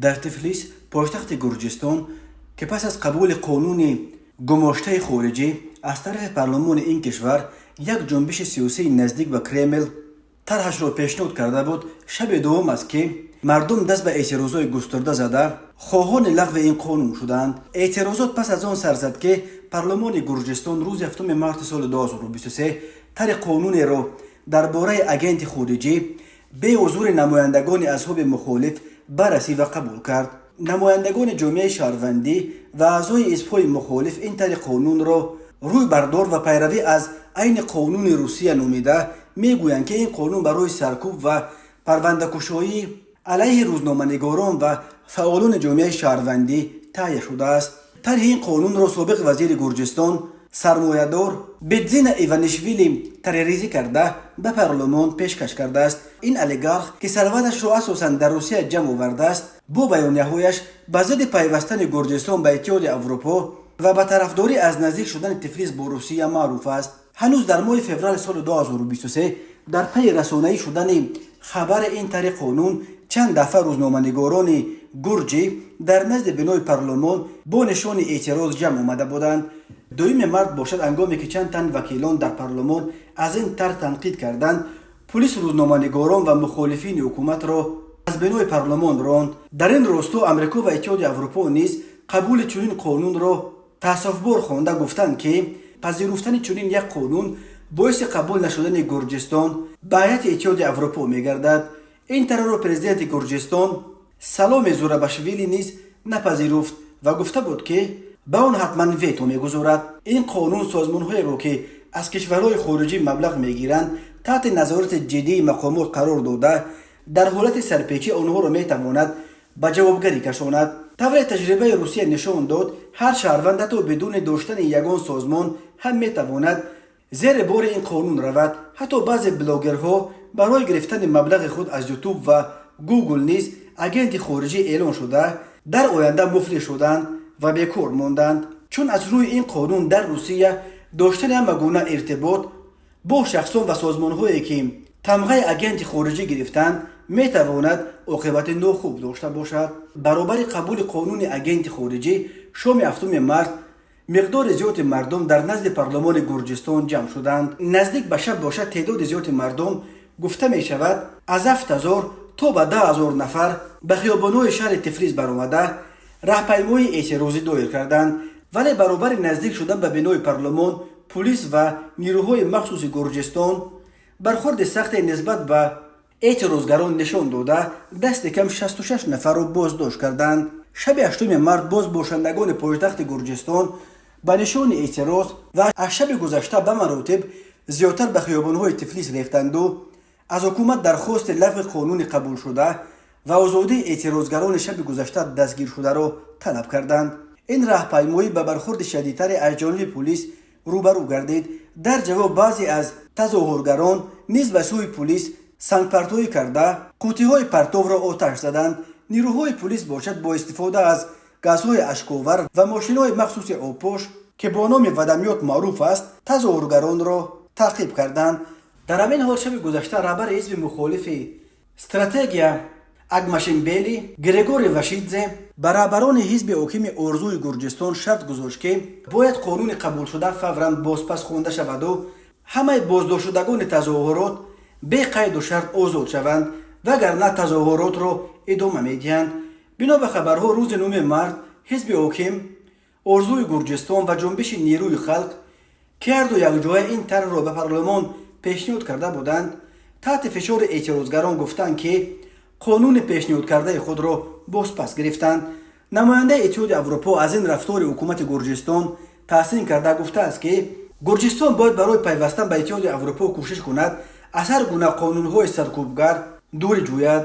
Дар Тифлис, пойтахти Гурҷистон, ки пас аз қабули қонуни гумоштаи хориҷӣ аз тарафи парлумони ин кишвар, як ҷунбиши сиёсии наздик ба Кремл тарҳашро пешниҳод карда буд, шаби дуввум аст, ки мардум даст ба эътирозҳои густурда зада, хоҳони лағви ин қонун шуданд. Эътирозот пас аз он сар зад, ки парлумони Гурҷистон рӯзи 7 марти соли 2023 тарҳи қонунеро дар бораи агенти хориҷӣ беҳузури намояндагони аҳзоби мухолиф баррасӣ ва қабул кард. Намояндагони ҷомеаи шаҳрвандӣ ва аъзои ҳизбҳои мухолиф ин тарҳи қонунро рӯйбардор ва пайравӣ аз айни қонуни Русия номида, мегӯянд, ки ин қонун барои саркӯб ва парвандакушоӣ алайҳи рӯзноманигорон ва фаъолони ҷомеаи шаҳрвандӣ таҳия шудааст. Тарҳи ин қонунро собиқ вазири Гурҷистон, сармоядор Бидзина Иванишвили тарҳрезӣ карда, ба парлумон пешкаш кардааст. Ин олигарх, ки сарваташро асосан дар Русия ҷамъ овардааст, бо баёнияҳояш ба зидди пайвастани Гурҷистон ба Иттиҳоди Аврупо ва ба тарафдорӣ аз наздик шудани Тифлис бо Русия маъруф аст. Ҳанӯз дар моҳи феврали соли 2023, дар пайи расонаӣ шудани хабари ин тарҳи қонун, чанд дафъа рӯзноманигорони гурҷӣ дар назди бинои парлумон бо нишони эътироз ҷамъ омада буданд. 2 март бошад, ҳангоме ки чанд тан вакилон дар парлумон аз ин тарҳ танқид карданд, пулис рӯзноманигорон ва мухолифини ҳукуматро аз бинои парлумон ронд. Дар ин росто Амрико ва Иттиҳоди Аврупо низ қабули чунин қонунро таассуфбор хонда, гуфтанд, ки пазируфтани чунин як қонун боиси қабул нашудани Гурҷистон ба ҳайати Иттиҳоди Аврупо мегардад. Ин тарҳро президенти Гурҷистон Саломе Зурабашвили низ напазируфт ва гуфта буд, ки ба он ҳатман вето мегузорад. Ин қонун созмонҳоеро, ки аз кишварҳои хориҷӣ маблағ мегиранд, таҳти назорати ҷиддии мақомот қарор дода, дар ҳолати сарпечӣ онҳоро метавонад ба ҷавобгарӣ кашонад. Тавре таҷрибаи Русия нишон дод, ҳар шаҳрванд, ҳатто бидуни доштани ягон созмон ҳам, метавонад зери бори ин қонун равад. Ҳатто баъзе блогерҳо барои гирифтани маблағи худ аз Ютуб ва Гугл низ агенти хориҷӣ эълон шуда, дар оянда муфлис шуданд ва бекор монданд, чун аз рӯи ин қонун дар Русия доштани ҳама гуна иртибот бо шахсон ва созмонҳое, ки тамғаи агенти хориҷӣ гирифтанд, метавонад оқибати нохуб дошта бошад. Баробари қабули қонуни агенти хориҷӣ, шоми 7 март миқдори зиёди мардум дар назди парлумони Гурҷистон ҷамъ шуданд. Наздик ба шаб бошад, теъдоди зиёди мардум, гуфта мешавад, аз 7000 то ба 10 000 нафар, ба хиёбонҳои шаҳри Тифлис баромада, раҳпаймоии эътирозӣ доир карданд. Вале баробари наздик шудан ба бинои парлумон, пулис ва нирӯҳои махсуси Гурҷистон бархурди сахте нисбат ба эътирозгарон нишон дода, дасти кам 66 нафарро боздошт карданд. Шаби 8 март боз бошандагони пойтахти Гурҷистон ба нишони эътироз ва аз шаби гузашта ба маротиб зиёдтар ба хиёбонҳои Тифлис рехтанду аз ҳукумат дархости лағви қонуни қабулшуда ва озодии эътирозгарони шаби гузашта дастгиршударо талаб карданд. Ин раҳпаймоӣ ба бархурди шадидтаре аз ҷониби пулис рӯбарӯ гардид. Дар ҷавоб баъзе аз тазоҳургарон низ ба сӯи пулис сангпартоӣ карда, қуттиҳои партовро оташ заданд. Нирӯҳои пулис бошад, бо истифода аз газҳои ашковар ва мошинҳои махсуси обпош, ки бо номи водомёт маъруф аст, тазоҳургаронро таъқиб карданд. Дар ҳамин ҳол, шаби гузашта раҳбари ҳизби мухолифи Стратегия Агмашенбели Григорий Вашидзе ба раҳбарони ҳизби ҳокими Орзуи Гурҷистон шарт гузошт, ки бояд қонуни қабулшуда фавран бозпас хонда шаваду ҳамаи боздоштшудагони тазоҳурот бе қайду шарт озод шаванд, вагарна тазоҳуротро идома медиҳанд. Бино ба хабарҳо, рӯзи 9 март ҳизби ҳоким Орзуи Гурҷистон ва ҷунбиши Нерӯи халқ, ки ҳарду якҷоя ин тарҳро ба парлумон пешниҳод карда буданд, таҳти фишори эътирозгарон гуфтанд, ки қонуни пешниҳодкардаи худро бозпас гирифтанд. Намояндаи Иттиҳоди Аврупо аз ин рафтори ҳукумати Гурҷистон таҳсин карда, гуфтааст, ки Гурҷистон бояд барои пайвастан ба Иттиҳоди Аврупо кӯшиш кунад, аз ҳар гуна қонунҳои саркӯбгар дурӣ ҷӯяд.